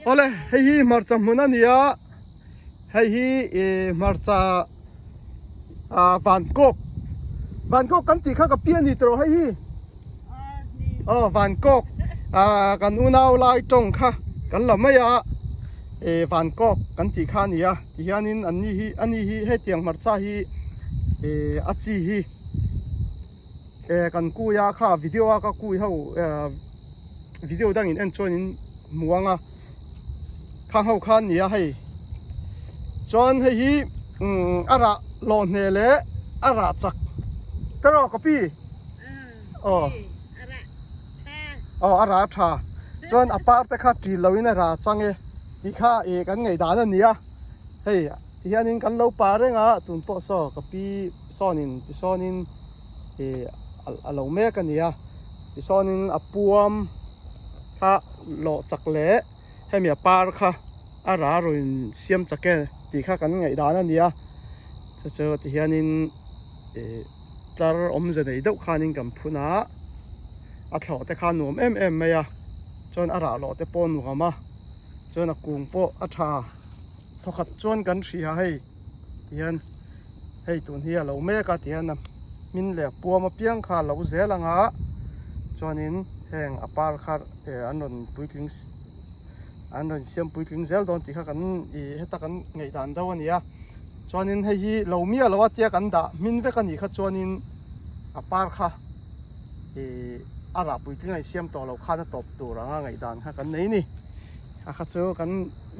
Awle, hei hi hmarcha hmun a ni a, hei hi ih hmarcha ah Vankawk, Vankawk kan tih kha ka pi a ni tawh hei hi. Aw Vankawk ah kan unau lai tawng kha kan la mai a, ih Vankawk kan tih kha a ni a, tihianin an ni hi a ni hi hetiang hmarcha hi ih a chi hi. Eh kan kui a kha video a ka kui ho eh video dang in en chuan in hmu ang a khang ho kha an ni a hei chuan hei hi umm a rah lawh hne leh a rah chak ka rawh ka pi aw aw a rah tha chuan a par te kha ṭil lo in a rah chang e tih kha ih kan ngaihdan a ni a hei. Tihianin kan lo pa reng a, tun pawh saw ka pi sawnin tisawnin ih a lo mek a ni a, tisawnin a puam kha lawh chak leh hemi a par kha a ra rawn siam chak e tih kha kan ngaihdan a ni a, chu chu tihianin ih tlar awmze nei deuh khanin kan phun a, a thlawh te kha nuam em em mai a, chuan a rah lawh te pawh nuam a, chuan a kung pawh a tha. Thawkhat chuan kan hria hei tihian hei tun hi a lo mek a tihian a hmin leh a puam apiang kha a lo zel ang a chuanin heng a par kha eh an rawn puitling an rawn siam puitling zel dawn tih kha kan ih heta kan ngaih dan deuh a ni a chuanin hei hi lo miah lo a tia kan dah hmin vek a nih kha chuanin a par kha ih a rah puitling a insiam tawh loh khan a tawp tur anga ngaih dan kha kan nei a ni a kha chu kan.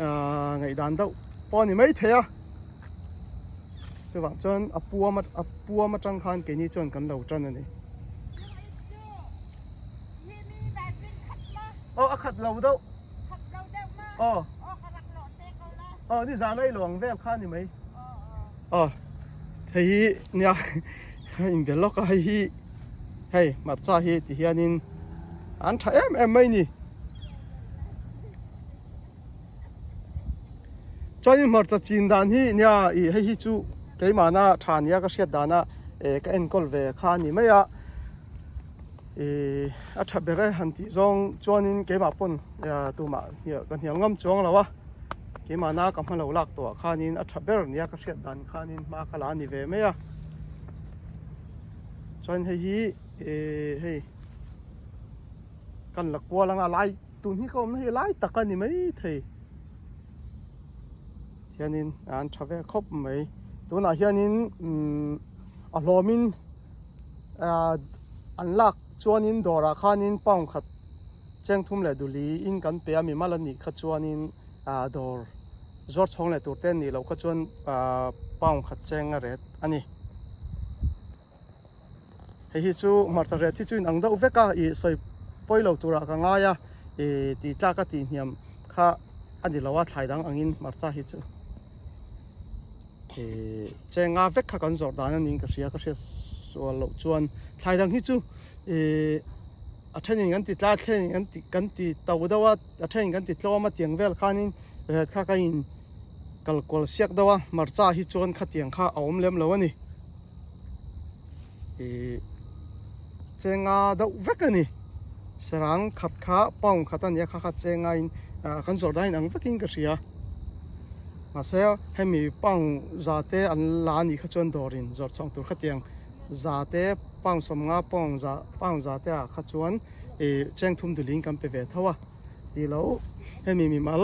Ahh ngaihdan deuh pawh a ni maithei a chuvang chuan a puam a puam atang khan keini chuan kan lo tan a ni. Aw a khat lo deuh. Aw. Aw ni zan a i luang vel kha a ni mai. Aw hei hi nia inbe lawk a hei hi hei hmarcha hi ti hianin an tha em em mai ni. Chuanin hmarcha chin dan hi nia ih hei hi chu keimahna tha nia ka hriat dana eh ka enkawl ve kha a ni mai a ih a tha ber e han tih zawng chuanin keimah pawn tumah ka hnial ngam chuang lo a keimahna ka hma lo lak tawh ah khanin a tha ber nia ka hriat dan khanin hma ka la a ni ve mai a chuan hei hi ih hei kan la kual anga lai. Tun hi ka awmna hi lai tak a ni mai thei hianin an tha ve khawp mai tunah hianin umm a hlawmin ah an lak chuanin dawrah khanin pound khat cheng thum leh duli in kan pe a mimal a nih kha chuanin ah dawr zuar chhawng leh tur te an nih loh kha chuan ah pound khat cheng a ret a ni. Hei hi chu hmarcha ret hi chu inang deuh vek a ih sawi pawi lo turah ka ngai a ih tih tlak a tih hniam kha a ni lo a thlai dang angin hmarcha hi chu ih chenga vek kha kan zawrh dan a niin ka hria ka hriat sual loh chuan thlai dang hi chu ih a thenin kan ti tlai a thenin kan ti kan ti to deuh a a thenin kan ti tlawm a tiang vel khanin ret kha ka in kal kual siak deuh a hmarcha hi chuan khatiang kha a awm lem lo a ni. Ih chenga deuh vek a ni sarang khat kha pound khat a nia kha kha chenga in ah kan zawrh dan inang vekin ka hria mahse hemi pound za te an la a nih kha chuan dawrin zawrh chhuak tur khatiang za te pound sawmnga pound za pound za te ah kha chuan ih cheng thum duhlin kan pe ve tho a tih loh hemi mimal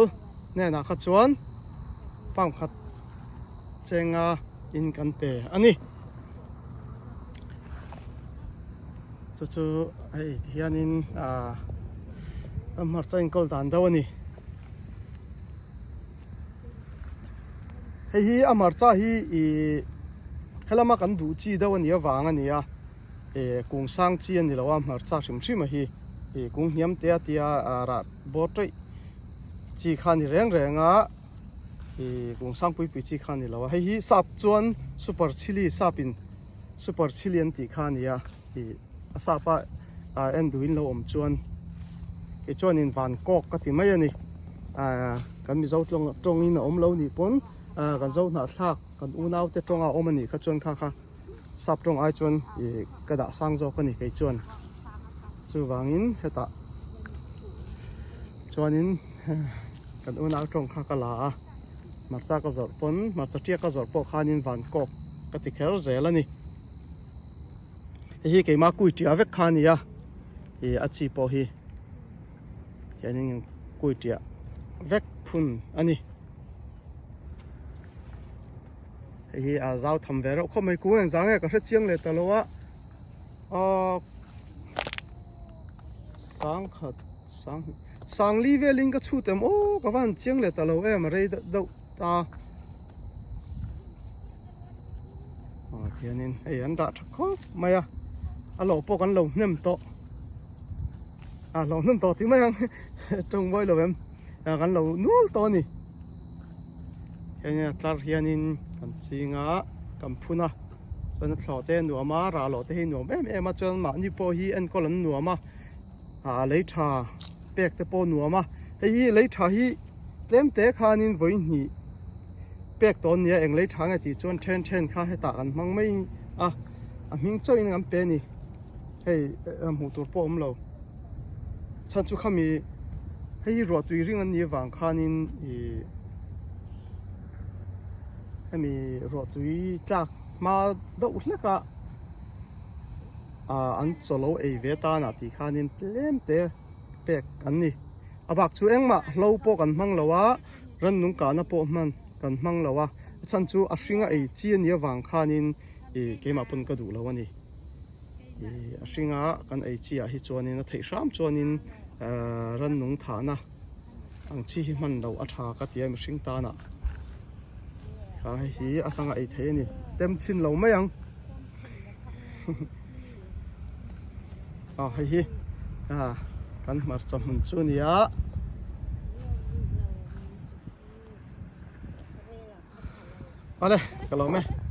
hnenah kha chuan pound khat chenga in kan pe a ni. Chu chu hei ti hianin ah a hmarcha enkawl dan deuh a ni. Hei hi a hmarcha hi ih helama kan duh chi deuh a nih avang a ni a ih kung sang chi a ni lo a hmarcha hrim hrim a hi ih kung hniam te a tia rah bawr ṭaih chi kha a ni reng reng a. Ih kung sang pui pui chi kha a ni lo a hei hi sap chuan super chilli sap in super chilli an tih kha a ni a ih a sap a ah en duh in lo awm chuan kei chuan in van kawk ka ti mai a ni ah kan mizo tawng tawng in a awm lo nih pawn ah kan zo hnahthlak kan unau te tawng a awm a nih kha chuan kha kha sap tawng ai chuan ih ka dah sang zawk a ni kei chuan chuvangin hetah chuanin. Kan unau tawng kha ka la a, hmarcha ka zawrh pawn, hmarcha tiak ka zawrh pawh khanin van kawk ka ti kher zel a ni. Hei hi keimah kui tia vek kha a ni a, ih a chi pawh hi hianin kui tia vek phun a ni. Hei hi a zau tham ve reuh khawp mai, kung engzah nge ka hre chiang leh ta lo a, aaa sangkhat sang sangli velin ka chhut em aw ka va han chiang leh ta lo em a rei deuh deuh ta ah tihianin hei an dah tha khawp mai a a lo pawh kan lo hnem tawh a lo hnem tawh tih mai ang tawng mawi lo em ah kan lo nual tawh a ni heng a tlar hianin kan ching a kan phun a chuan a thlawh te a nuam a rah loh te hi nuam em em a chuan mahni pawh hi enkawl an nuam a ah lei tha pek te pawh nuam a hei hi lei tha hi tlem te khanin vawi hnih pek tawh ania eng lei tha nge tih chuan then then kha hetah kan hmang mai a a hming chauh in kan pe a ni hei hmuh tur pawh a awm lo chhan chu khami hei hi ruah tui ring an nih avang khanin ih hemi ruah tui tlak hma deuh hlek a. ah an chaw lo ei ve tan ah tih khanin tlem te pek an ni a bak chu engmah hlo pawh kan hmang lo a rannung kahna pawh hman kan hmang lo a a chhan chu a hringa ei chi a nih avang khanin ih keimah pawn ka duh lo a ni ih a hringa kan ei chi ah hi chuanin a theih hram chuanin ah rannung thahna ang chi hi hman loh a tha ka ti a mihring tanah kha hei hi a hlanga ei theih a ni tem chhin lo mai ang. Aw hei hi ah kan hmarcha hmun chu a ni a. Awle ka lawm e.